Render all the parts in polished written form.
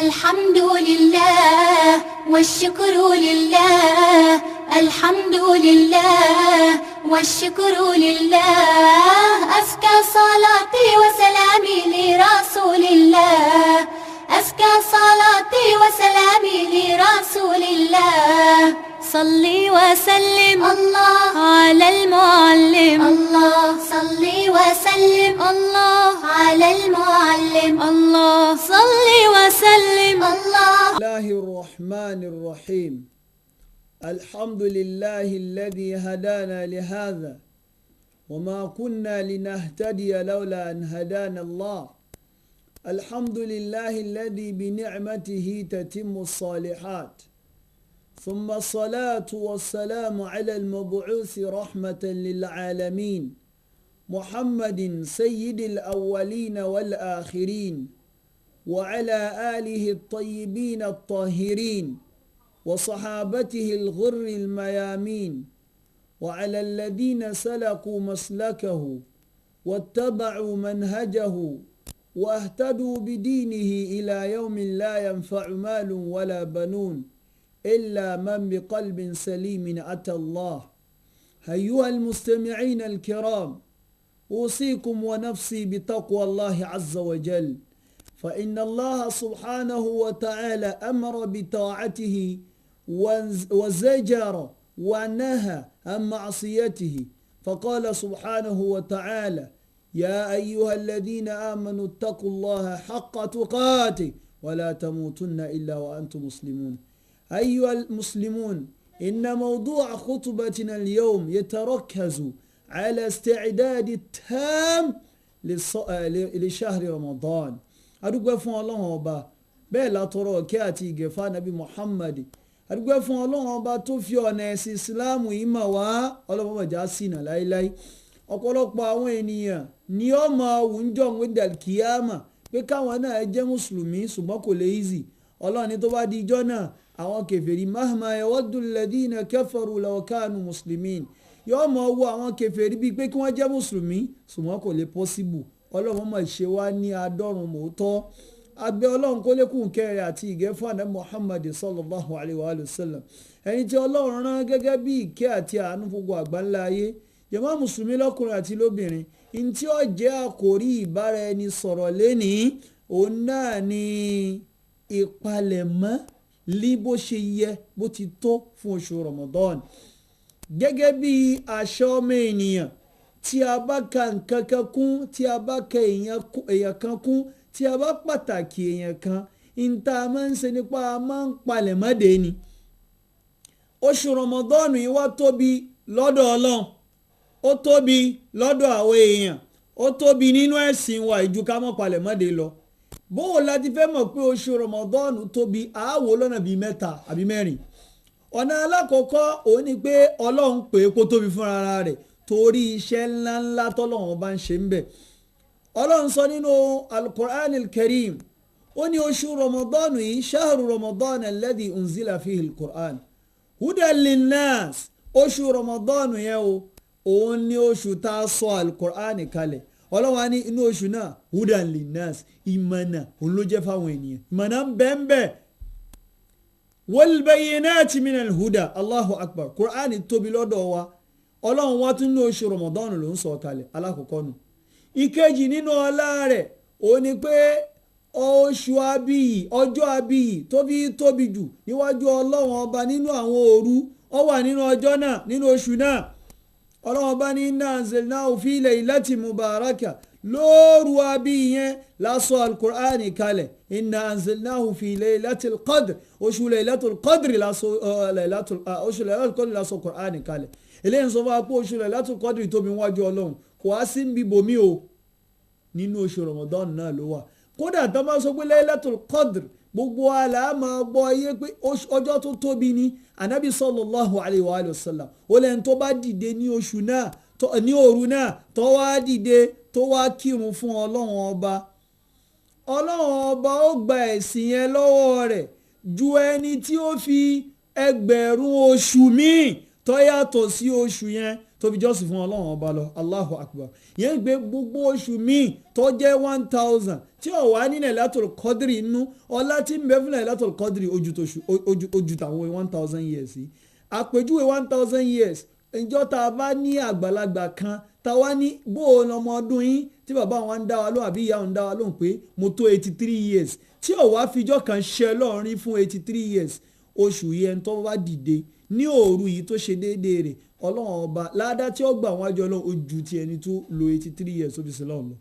الحمد لله والشكر لله، الحمد لله والشكر لله، أزكى صلاتي وسلامي لرسول الله، أزكى صلاتي وسلامي لرسول الله. صلي وسلم الله على المعلم الله، صلي وسلم الله على المعلم الله، صلي وسلم الله. الله الرحمن الرحيم. الحمد لله الذي هدانا لهذا وما كنا لنهتدي لولا أن هدانا الله. الحمد لله الذي بنعمته تتم الصالحات، ثم الصلاة والسلام على المبعوث رحمة للعالمين محمد سيد الأولين والآخرين، وعلى آله الطيبين الطاهرين وصحابته الغر الميامين، وعلى الذين سلكوا مسلكه واتبعوا منهجه واهتدوا بدينه إلى يوم لا ينفع مال ولا بنون إلا من بقلب سليم أتى الله. أيها المستمعين الكرام، أوصيكم ونفسي بتقوى الله عز وجل، فإن الله سبحانه وتعالى أمر بطاعته وزجر ونهى عن معصيته، فقال سبحانه وتعالى: يا أيها الذين آمنوا اتقوا الله حق تقاته ولا تموتن إلا وأنتم مسلمون. أيها المسلمون، إن موضوع خطبتنا اليوم يتركز على استعداد التام لشهر رمضان. Adúpẹ́ fún Ọlọ́run Ọba, bẹ́ẹ̀ la tọrọ ọ̀kẹ́ àti ìgẹ̀ fún Ànábì Muhammad. Adúpẹ́ fún Ọlọ́run Ọba tó fi ọ̀nà ẹ̀sìn Ìsìláàmù yìí mọ̀ wá. Ọlọ́run má jẹ́ ṣìnà láéláé. Ọ̀pọ̀lọpọ̀ àwọn ènìyàn ni ó máa wù ń jọ̀ ń dàlkíyàmà pé káwọn náà jẹ́ mùsùlùmí, ṣùgbọ́n kò lè easy. Ọlọ́run ní tó bá di ijọ́ náà, àwọn kèfèrí, mahma yawaddu alladhina kafaru law kanu muslimin, yóò máa wo àwọn kèfèrí bíi pé kí wọ́n jẹ́ mùsùlùmí, ṣùgbọ́n kò lè possible. Ọlọ́run máa ṣe wá ní adọ́run mòótọ́. Abẹ́ Ọlọ́run kó lékún kẹrẹ àti ìgẹ́ fún àná Muhammad sallallahu alayhi wa sallam, ẹni tí Ọlọ́run rán gẹ́gẹ́ bí ìkẹ́ àti àánú gbogbo àgbáńlá ayé. Jàmá mùsùlùmí lọ́kùnrin àti lóbìnrin, ní tí ó jẹ́ àkórí ìbára ẹni sọ̀rọ̀ lénìí, òun náà ni ìpalẹ̀mọ́ lí bó ṣe yẹ bó ti tó fún oṣù Ramadan. Gẹ́gẹ́ bí àṣà ọmọ ènìyàn, tí a bá ka nǹkan kan kún, tí a bá ka èèyàn kan kún, tí a bá pàtàkì èèyàn kan, níta máa ń ṣe nípa máa ń palẹ̀mọ́ dé ni. Oṣù Ramadan yìí wá tóbi lọ́dọ̀ Ọlọ́run, ó tóbi lọ́dọ̀ àwọn èèyàn, ó tóbi nínú ẹ̀sìn wa ìjú ká mọ́ palẹ̀mọ́ dé lọ. Bóò la ti fẹ́ mọ̀ pé oṣù Ramadan tóbi, àáwò lọ́nà bíi mẹ́ta àbí mẹ́rin. Ọ̀nà alákọ̀ọ́kọ́ òun ni pé Ọlọ́run pè é kó tóbi fúnra rẹ̀ torí iṣẹ́ ńláńlá tọ́lọ́run bá ń ṣe ń bẹ̀. Ọlọ́run sọ nínú Al-Qur'an al-Karim, ó ní oṣù Ramadan yìí, shahru Ramadan alladhi unzila fihi al-Qur'an hudan linnas. Oṣù Ramadan yẹn o, òun ni oṣù tá a sọ Al-Qur'an kalẹ̀. Ọlọ́run á ní inú oṣù náà hudan linnas, ìmọ̀nà òun ló jẹ́ fáwọn ènìyàn, ìmọ̀nà ń bẹ ń bẹ. Wal bayyinati minal huda. Allahu akbar. Qur'an tóbi lọ́dọ̀ wa. Ọlọ́run wá tún ní oṣù Ramadan ló ń sọ kalẹ̀, alákọ̀ọ́kọ́ nù. Ìkejì nínú ọlá rẹ̀ ó ní pé oṣù abiyì, ọjọ́ abiyì tó fi tóbi jù níwájú Ọlọ́run Ọba nínú àwọn òru, ó wà nínú ọjọ́ náà, nínú oṣù náà. Ọlọ́run Ọba ní inna anzalnahu fi laylatin mubaraka, lóòrù abiyì yẹn lásọ alukur'ani kalẹ̀. Inna anzalnahu fi laylatil qadr, oṣù laylatul qadr lásọ oṣù laylatul qadr lásọ kur'ani kalẹ̀. Eléyìí sọ fún wa pé oṣù Laylatul Qadr tóbi wájú Ọlọ́run, kò wá sí níbi bòmí o, nínú oṣù Ramadan náà ló wà. Kódà tó máa sọ pé Laylatul Qadr, gbogbo àlà máa gbọ́ ayé pé ọjọ́ tó tóbi ni. Anabi sallallahu alayhi wa sallam ó lẹ́ni tó bá dìde ní oṣù náà, ní òru náà, tó wá dìde tó wá kírun fún Ọlọ́run Ọba, Ọlọ́run Ọba ó gba ẹ̀sìn yẹn lọ́wọ́ rẹ̀ ju ẹni tí ó fi ẹgbẹ̀rún oṣù míì tó yàtọ̀ sí oṣù yẹn tó fi jọ́sìn fún Ọlọ́run ọba lọ. Allahu Akbar. Yẹn ń gbé gbogbo oṣù míì tó jẹ́ 1000 tí ó wà ní Lailatul Qadri inú ọlá tí ń bẹ fún Lailatul Qadri ojú tàwọn 1000 years yìí. Àpèjúwe 1000 years, ìjọ tá a bá ní àgbàlagbà kan tá a wá ní bó o lọmọ ọdún yín tí bàbá wọn ń dá wa lóhùn àbí ìyá wọn ń dá wa lóhùn pé mo tó 83 years tí ó wá fijọ́ kan ṣe lọ́rin fún 83 years, oṣù yìí ẹni tó bá dìde ní òru yìí tó ṣe déédéé rẹ̀, Ọlọ́run ọba ládá tí ó gbà wọ́n àjọ Ọlọ́run ojú ti ẹni tó lo 83 years ó fi sin lọ́run lọ.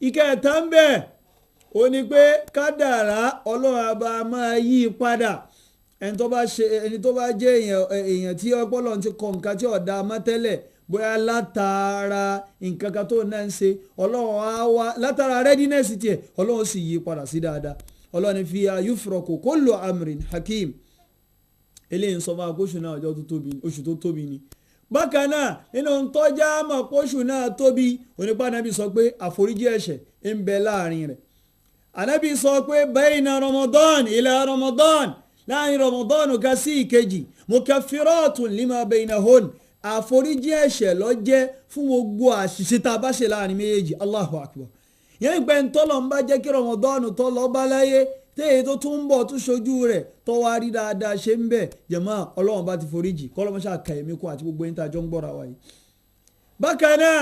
Ìkẹta ń bẹ̀ ó ní pé kádàrá Ọlọ́run ọba máa yí i padà. Ẹni tó bá jẹ́ èèyàn tí ọpọlọ ti kọ nǹkan tí ọ̀dà mọ́ tẹ́lẹ̀, bóyá látara nǹkan kan tó náà ń ṣe, Ọlọ́run á wá látara readiness tiẹ̀, Ọlọ́run sì yí padà sí dáadáa. Ọlọ́run fi yufraku kullu amrin hakim. Eléyìí ń sọ fún akóṣù náà ọjọ́ tó tóbi, oṣù tó tóbi ni. Bákan náà nínú tọ́já mọ̀ kóṣù náà tóbi, onípa Ànábì sọ pé àforíjì ẹ̀ṣẹ̀ ń bẹ láàrin rẹ̀. Ànábì sọ pé bayna Ramadan ila Ramadan, láàrin Ramadan ká sí ìkejì, mukaffiratun lima baynahun, àforíjì ẹ̀ṣẹ̀ ló jẹ́ fún gbogbo àṣìṣe tá a bá ṣe láàrin méjèèjì. Allahu Akbar. Yẹn gbẹ́ ń tọ́lọ̀ ń bá jẹ́ kí Ramadan tọ́lọ́ bá láyé téè tó tún ń bọ̀ tún ṣojú rẹ̀ tó wá rí dáadáa ṣe ń bẹ̀, jẹ̀mọ́ Ọlọ́run bá ti foríjì kọ́lọ́mọṣà kà èmi kú àti gbogbo ẹni tá a jọ ń gbọ́ra wa yìí. Bákan náà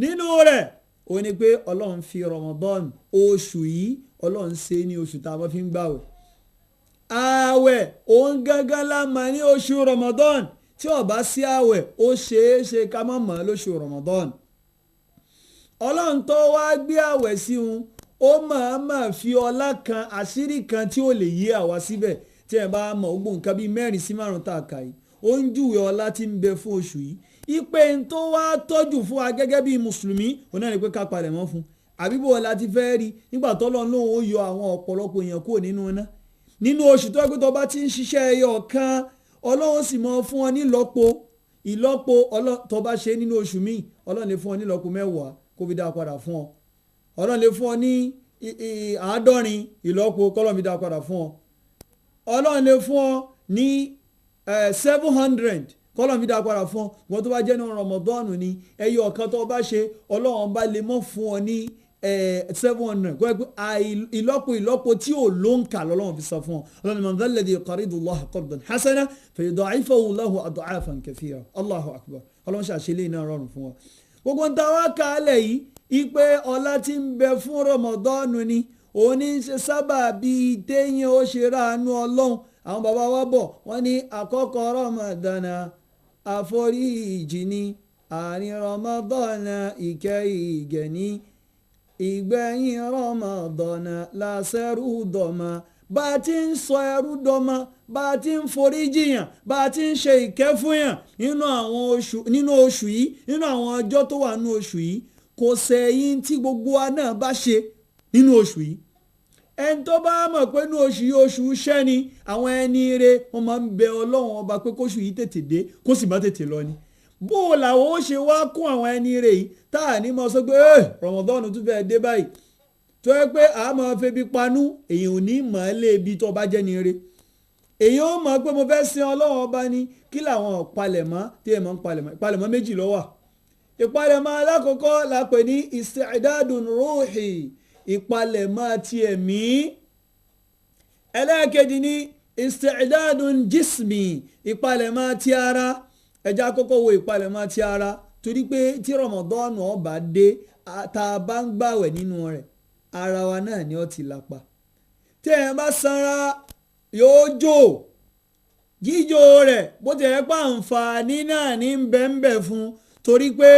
nínú rẹ̀ ó ní pé Ọlọ́run fi Ramadan oṣù yìí, Ọlọ́run ṣe ní oṣù tá a máa fi ń gbàwẹ̀. Ààwẹ̀ òun gángan la mà ní oṣù Ramadan. Tí ó bá sí ààwẹ̀ ó ṣeé ṣe ká má mọ̀ lóṣù Ramadan. Ọlọ́run tó wá gbé ààwẹ̀ sí un, ó máa fi ọlá kan àṣírí kan tí ó lè yé àwa síbẹ̀. Tí ẹ bá mọ̀ gbogbo nǹkan bíi 4 sí 5 tá a kà yìí, ó ń júwe ọlá tí ń bẹ fún oṣù yìí. Ipe ń tó wá tọ́jú fún wa gẹ́gẹ́ bíi mùsùlùmí, òun náà ni pé ká palẹ̀ mọ́ fún. Àbí bó la ti fẹ́ rí nígbà tọ́lọ́run lóun ó yọ àwọn ọ̀pọ̀lọpọ̀ èèyàn kúrò nínú iná. Nínú oṣù tó ẹgbẹ́ tó bá ti ń ṣiṣẹ́ ẹyọ kan, Ọlọ́run sì mọ fún ọ nílọ́po ìlọ́po. Tó bá ṣe nínú oṣù míì, Ọlọ́run lè fún ọ nílọ́po 10 kó fi dá padà fún ọ. Ọlọ́run lè fún ọ ní 70 ìlọ́po kọ́lọ́run fi dá padà fún ọ. Ọlọ́run lè fún ọ ní 700 kọ́lọ́run fi dá padà fún ọ. Wọ́n tó bá jẹ́ nínú Ramadan ni ẹyọ kan tó bá ṣe, Ọlọ́run bá lè mọ́ fún ọ ní 700 kọ́ ẹ pé ìlọ́po ìlọ́po tí ò ló ń kà lọ́lọ́run fi sọ fún ọ. Ọlọ́run man dhal ladhi yuqridu Allaha qardan hasana fayudha'ifahu lahu ad'afan kathira. Allahu Akbar. Ọlọ́run ṣàṣelé iná rọrùn fún wa. Gbogbo ń ta wá kálẹ̀ yìí, ipe ọlá tí ń bẹ fún Ramadan ni òun ní ṣe sábà bíi téèyàn ó ṣe ráàánú Ọlọ́run. Àwọn bàbá wa bọ̀ wọ́n ní àkọ́kọ́ Ramadan àforíjì ni, àárín Ramadan ìkẹ́ ìgẹ̀ ni, ìgbẹ̀yìn Ramadan làṣẹrú dọ̀mọ. Bá a ti ń sọ ẹrú dọmọ, bá a ti ń foríjìyàn, bá a ti ń ṣe ìkẹ́ fún yàn nínú oṣù yìí, nínú àwọn ọjọ́ tó wà nínú oṣù yìí, kò sẹ́yìn tí gbogbo wa náà bá ṣe nínú oṣù yìí. Ẹni tó bá mọ̀ pé nínú oṣù yìí oṣù iṣẹ́ ni, àwọn ẹni ire wọ́n máa ń bẹ Ọlọ́run ọba pé kóṣù yìí tètè dé kó sì má tètè lọ ni. Bó o làwọn ó ṣe wá kún àwọn ẹni ire yìí tá à ní máa sọ pé Ramadan tún fẹ́ẹ́ dé báyìí, tó yẹ pé a máa febi panú, èyàn ò ní mọ̀ ẹ́ lé ibi tó bá jẹ́ ni ire. Èyàn ó mọ̀ pé mo fẹ́ sin Ọlọ́run ọba ni. Kí làwọn palẹ̀mọ́ tí ẹ̀ máa ń palẹ̀mọ́? Ìpalẹ̀mọ́ méjì ló wà. Ìpalẹ̀mọ́ alákọ̀ọ́kọ́ la pè ní isti'dadun ruhi, ìpalẹ̀mọ́ ti ẹ̀mí. Ẹlẹ́ẹ̀kejì ní isti'dadun jismi, ìpalẹ̀mọ́ ti ara. Ẹja kọ́kọ́ wo ìpalẹ̀mọ́ ti ara, torí pé tí Ramadan ó bá dé, tá a bá ń gbàwẹ̀ nínú rẹ̀, ara wa náà ni ó ti lapa. Tí ẹ̀ bá sanra yóò jò, jíjò rẹ̀ bó ti ẹ̀ pa àǹfààní náà ní bẹ́ńbẹ́ fún, torí pé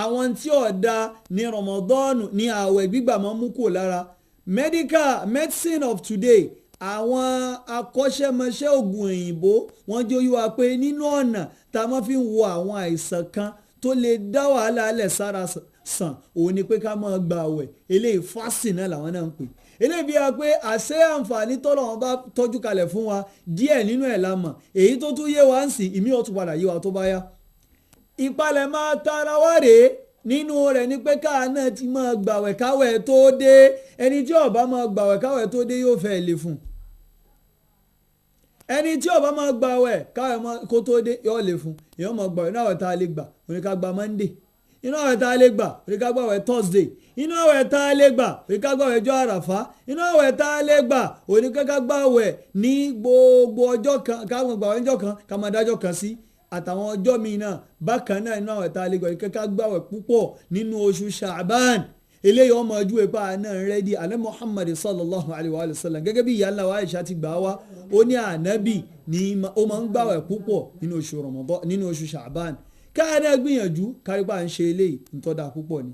àwọn tí ó da ní Ramadan ní ààwẹ̀ gbígbà máa mú kúrò lára. Medical medicine of today, àwọn akọ́ṣẹ́mọṣẹ́ ògùn òyìnbó wọ́n jẹ́ oyé wa pé nínú ọ̀nà tá a máa fi ń wo àwọn àìsàn kan tó lè dá wàhálà alẹ̀ sára sàn, òun ni pé ká máa gba àwẹ̀. Eléyìí fásìn náà làwọn náà ń pè. Eléyìí bí wa pé àṣẹ àǹfààní tọ́lọ̀ wọn bá tọ́jú kalẹ̀ fún wa díẹ̀ nínú ẹ̀ la mọ̀, èyí tó tún yé wa ń sìn ìmí ó tún padà yé wa tó bá yá. Ìpalẹ̀mọ́ tara wá rèé nínú rẹ̀ ni pé káà náà ti máa gbàwẹ̀ káwẹ̀ tó dé. Ẹni tí ó bá máa gbàwẹ̀ káwẹ̀ tó dé yóò fẹ́ lè fún un. Ẹni tí ó bá máa gba àwẹ̀ káwẹ̀ kó tó dé yóò lè fún èèyàn máa gbà inú àwẹ̀ tá a lè gbà òní ká gba Monday, inú àwẹ̀ tá a lè gbà òní ká gba àwẹ̀ Thursday, inú àwẹ̀ tá a lè gbà òní ká gba àwẹ̀ ọjọ́ Àràfá, inú àwẹ̀ tá a lè gbà òní ká gba àwẹ̀ ní gbogbo ọjọ́ kan, ká máa gba àwẹ̀ ọjọ́ kan ká máa dájọ́ kan sí àtàwọn ọjọ́ míì náà. Bákan náà inú àwẹ̀ tá a lè gbà òní ká gba àwẹ̀ púpọ̀ nínú oṣù Sha'ban. Eléyìí ọmọ ojú ipa náà rẹ́dí alẹ́ Muhammad sallallahu alayhi wa sallam gẹ́gẹ́ bí ìyá ńlá wa Aisha ti gbà wá, ó ní ànábì ní ó máa ń gbàwẹ̀ púpọ̀ nínú oṣù Ramadan, nínú oṣù Sha'ban. Káàdà gbìyànjú kárípà ń ṣe eléyìí ntọ́da púpọ̀ ni.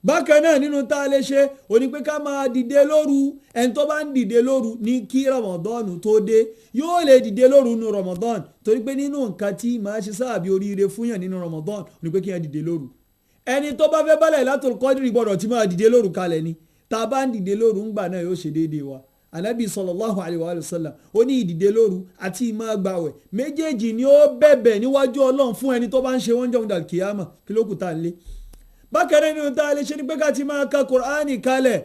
Bákan náà nínú tá a lè ṣe ó ní pé ká máa dìde lóru. Ẹni tó bá ń dìde lóru ní kí Ramadan tó dé yóò lè dìde lóru nínú Ramadan, torí pé nínú nǹkan tí màá ṣe sáàbí oríire fúnyàn nínú Ramadan ní pé kí yẹn dìde lóru. Ẹni tó bá fẹ́ bá Lailatul Qadri gbọ́dọ̀ tí máa dìde lóru kalẹ̀ ni. Tá a bá ń dìde lóru ńgbà náà yóò ṣe déédéé wa. Ànábì sallallahu alayhi wa sallam ó ní ìdìde lóru àti ìmáa gbàwẹ̀ méjèèjì ni ó bẹ̀bẹ̀ níwájú Ọlọ́run fún ẹni tó bá ń ṣe wọ́n jọ̀hún dàkíyàmà. Kí ló kù tá à ń lé. Bákan náà nínú tá a lè ṣe ni pé ká ti máa ka Kùránì kalẹ̀.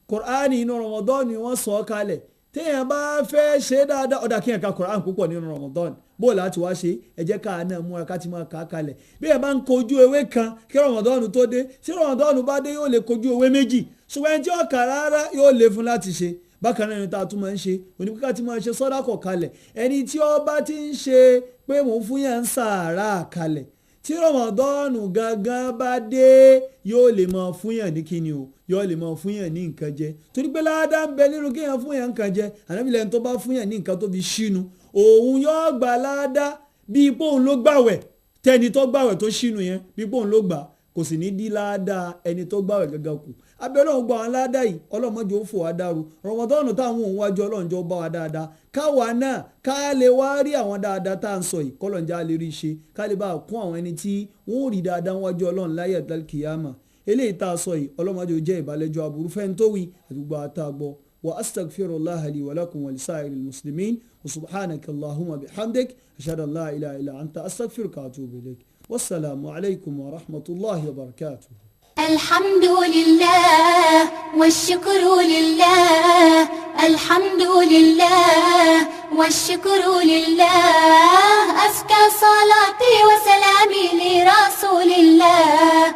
Kùránì inú Ramadan ni wọ́n sọ kalẹ̀. Téèyàn bá fẹ́ ṣe dáadáa ọ̀dà kéèyàn ka Kùránì púpọ̀ nínú Ramadan. Bó láti wá ṣe ẹ jẹ́ ká náà múra ká ti máa kà á kalẹ̀. Bí ẹ bá ń kojú ewé kan kí Ramadan tó dé, tí Ramadan bá dé yóò lè kojú ewé méjì, ṣùgbọ́n ẹni tí ó kà rárá yóò lè fún láti ṣe. Bákan náà ni tá a tún máa ń ṣe onípíkà tí máa ń ṣe sọ́dákọ̀ kalẹ̀. Ẹni tí ó bá ti ń ṣe pé mò ń fún yẹn ń sàárà kalẹ̀, tí Ramadan gangan bá dé yóò lè máa fún yàn ní kíni o, yóò lè máa fún yàn ní nǹkan jẹ, torí pé ládàá ń bẹ nínú kéèyàn fún yàn nǹkan jẹ. Ànábì lẹ́ni tó bá fún yàn ní nǹkan tó fi ṣínu òun yóò gbà ládàá bíi pé òun ló gbàwẹ̀, tẹni tó gbàwẹ̀ tó ṣínu yẹn bíi pé òun ló gbà, kò sì ní dí ládàá ẹni tó gbàwẹ̀ gangan kù. Abẹ́ Ọlọ́run gba àwọn ládàá yìí, Ọlọ́run má jẹ́ ó fò wá dàrú. Ramadan táwọn òun wájú Ọlọ́run jọ bá wa dáadáa, káwa náà ká lè wá rí àwọn dáadáa tá à ń sọ yìí, kọ́lọ́n já lè rí ṣe, ká lè bá a kún àwọn ẹni tí wọ́n ò rí dáadáa wájú Ọlọ́run láyé àtàlùkìyàmà. Eléyìí tá a sọ yìí, Ọlọ́run má jẹ́ ó jẹ́ ìbálẹ́jọ́ aburú fẹ́ni tó wí àdúgbò àtàgbọ́. Wa astaghfirullaha li wa lakum wa lisa'iril muslimin wa subhanaka allahumma bihamdik ashhadu an la ilaha illa anta astaghfiruka wa atubu ilayk. Wassalamu alaykum wa rahmatullahi wa barakatuh. الحمد لله والشكر لله، الحمد لله والشكر لله، أزكى صلاتي وسلامي لرسول الله،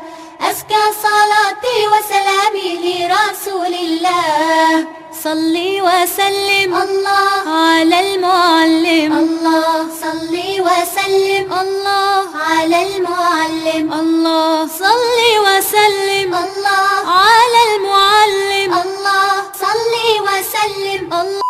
أزكى صلاتي وسلامي لرسول الله. صلي وسلم الله على المعلم، الله صلي وسلم الله على المعلم، الله صلي وسلم الله على المعلم، الله صلي وسلم الله.